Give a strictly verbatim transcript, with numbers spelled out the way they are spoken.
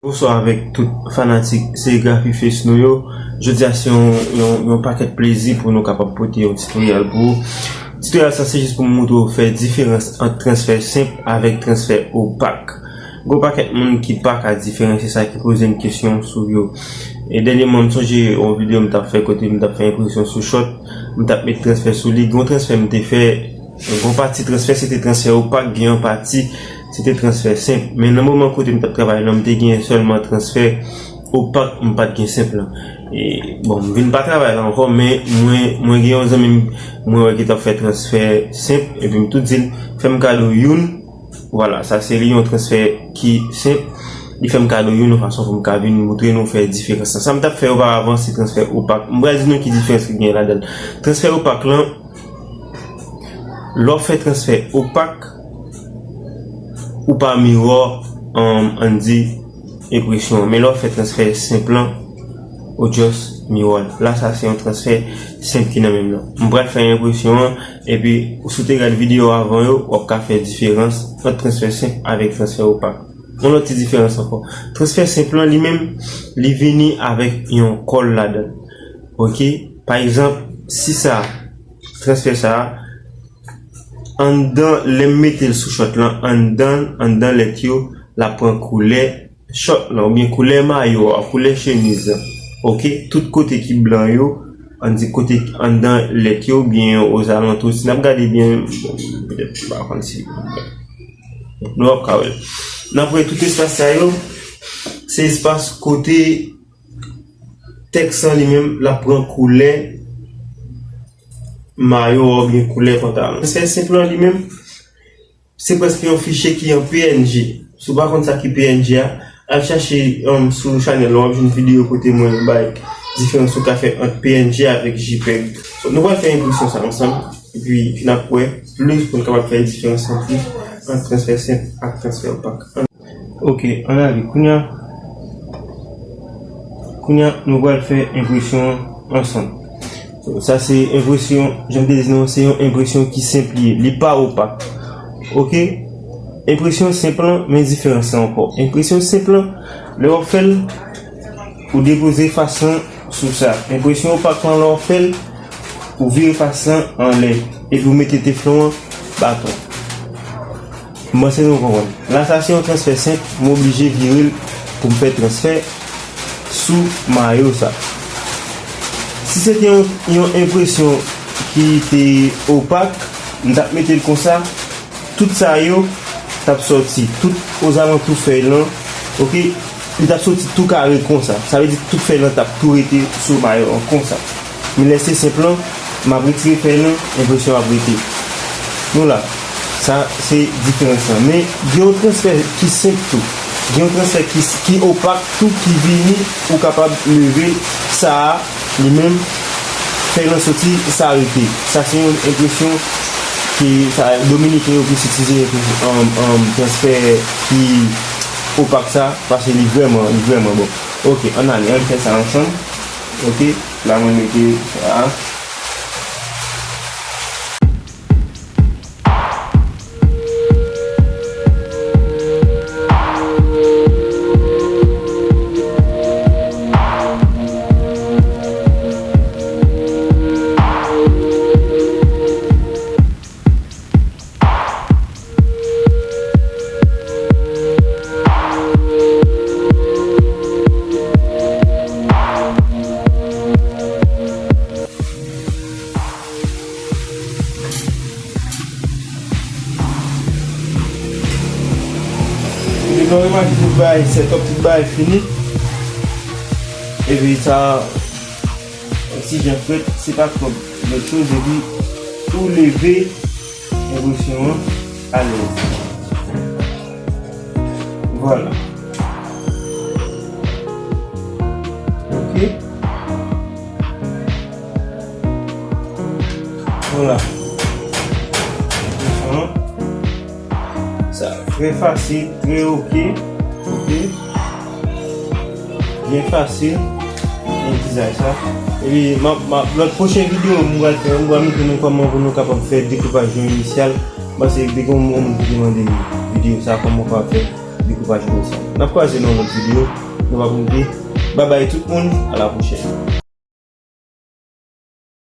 Bonswa avèk tout fanatik serigrafi Face nou yo. Jodi a se yon, yon, yon pakèt plezi pou nou kapab pote yon titoryal pou ou. Titoryal sa se jis pou m montre w fè diferans ant transfè senp avèk transfè opak. Gon pakèt moun ki pa ka diferansye sa, ki poze m kesyon sou yo. E dènyèman, m sonje yon videyo m t ap fè kote m t ap fè enpresyon sou short, m t ap met transfè sou li. Gon transfè m te fè, gon pati transfè se te transfè opak, gen yon pati se te transfè senp. Men nan moman kote m t ap travay lan, m te gen sèlman transfè opak, m pa t gen senp lan. E, bon, m vin pa travay la ankò, men mwen, mwen gen yon zanmi m, mwen wè ki t ap fè transfè senp, epi m tou di l, fè m kado youn. Vwala, sa se li yon transfè ki senp. Li fè m kado youn yon fason pou m ka vin montre nou fè diferans lan. Sa m t ap fè oparavan se transfè opak. M pral di nou ki diferans ki gen ladan l. Transfè opak lan, lè w fè transfè opak, ou pa mirror, um, ann di, enpresyon an. Men lè w fè transfè senp lan, ou just mirror l. La, sa se yon transfè senp ki nan men m lan. M pral fè enpresyon an, epi si w te gade videyo avan yo, w ap ka fè diferans ant transfè senp avèk transfè opak. Yon lòt ti diferans ankò. Transfè senp lan, li menm, li vini avèk yon kòl ladan l. Oke? Pa egzanp, si sa, transfè sa a, anndan, lè m mete l sou short lan, anndan, anndan lèt yo, l ap pran koulè short lan, oubyen koulè mayo a, koulè chemiz lan. Oke? Tout kote ki blan yo, ann di kote anndan lèt yo, oubyen ozalantou. Si n ap gade byen, bon, petèt m pa konn si nou ap ka wè l. N ap wè tout espas sa yo, se espas kote tèks lan li menm, l ap pran koulè mayo a oubyen koulè pantalon. Transfè senp lan li menm, se prèske yon fichye ki an P N G. Si w pa konn sa ki P N G a, al chache, um, sou chanèl lan, w ap jwenn videyo kote mwen bay diferans ou ka fè ant P N G avèk JPEG. So, nou pral fè enpresyon sa ansanm, epi n ap wè plis pou n kapab fè diferans an plis ant transfè senp ak transfè opak. Oke, ann ale. Kounye a, kounye a, nou pral fè enpresyon an ansanm. So, sa se enpresyon, jan m te di nou, se yon enpresyon ki senp li ye. Li pa opak. Oke? Enpresyon senp lan, men diferans lan ankò. Enpresyon senp lan, lè w ap fè l, ou depoze fas lan sou sa. Enpresyon opak lan, lè w ap fè l, ou vire fas lan anlè, epi ou mete teflon an baton. M panse nou konprann. La, sa se yon transfè senp, m oblije vire l pou m fè transfè sou mayo sa. Si se te yon, yon enpresyon ki te opak, m t ap mete l konsa, tout sa yo t ap sòti, tout ozalantou fèy lan, oke, li t ap sòti tou kare konsa. Sa vle di tout fèy lan t ap tou rete sou mayo an konsa. Men lè se senp lan, m ap retire fèy lan, enpresyon ap rete. Nou la, sa se diferans lan. Men gen yon transfè ki senp tou. Gen yon transfè ki, ki opak tou, ki vini, ou kapab leve sa a, li menm, fèy lan soti, sa rete. Sa se yon enpresyon ki sa, Dominiken yo plis itilize enpresyon, um, um, transfè ki opak sa, paske li vrèman, li vrèman bon. Oke, ann ale, ann fè sa ansanm. Oke, la mwen mete sa. Epi nou remake tout bagay, setup, tout bagay fini. Epi sa, yon ti jan frèt, se pa twòp lòt choz, epi ou leve enpresyon an alèz. Vwala. Oke. Vwala. Sa trè fasil, trè oke. Oke. Byen fasil. Byen dizay sa. Epi, m ap, m ap, lòt pwochen videyo, m pral fè, m pral montre nou kòman pou nou kapab fè dekoupaj yon inisyal. M panse gen yon moun ki te mande m videyo sa, kòman w kapab fè dekoupaj. N ap kwaze nan yon lòt videyo. Nou pa bliye. Babay tout moun. A la pwochèn.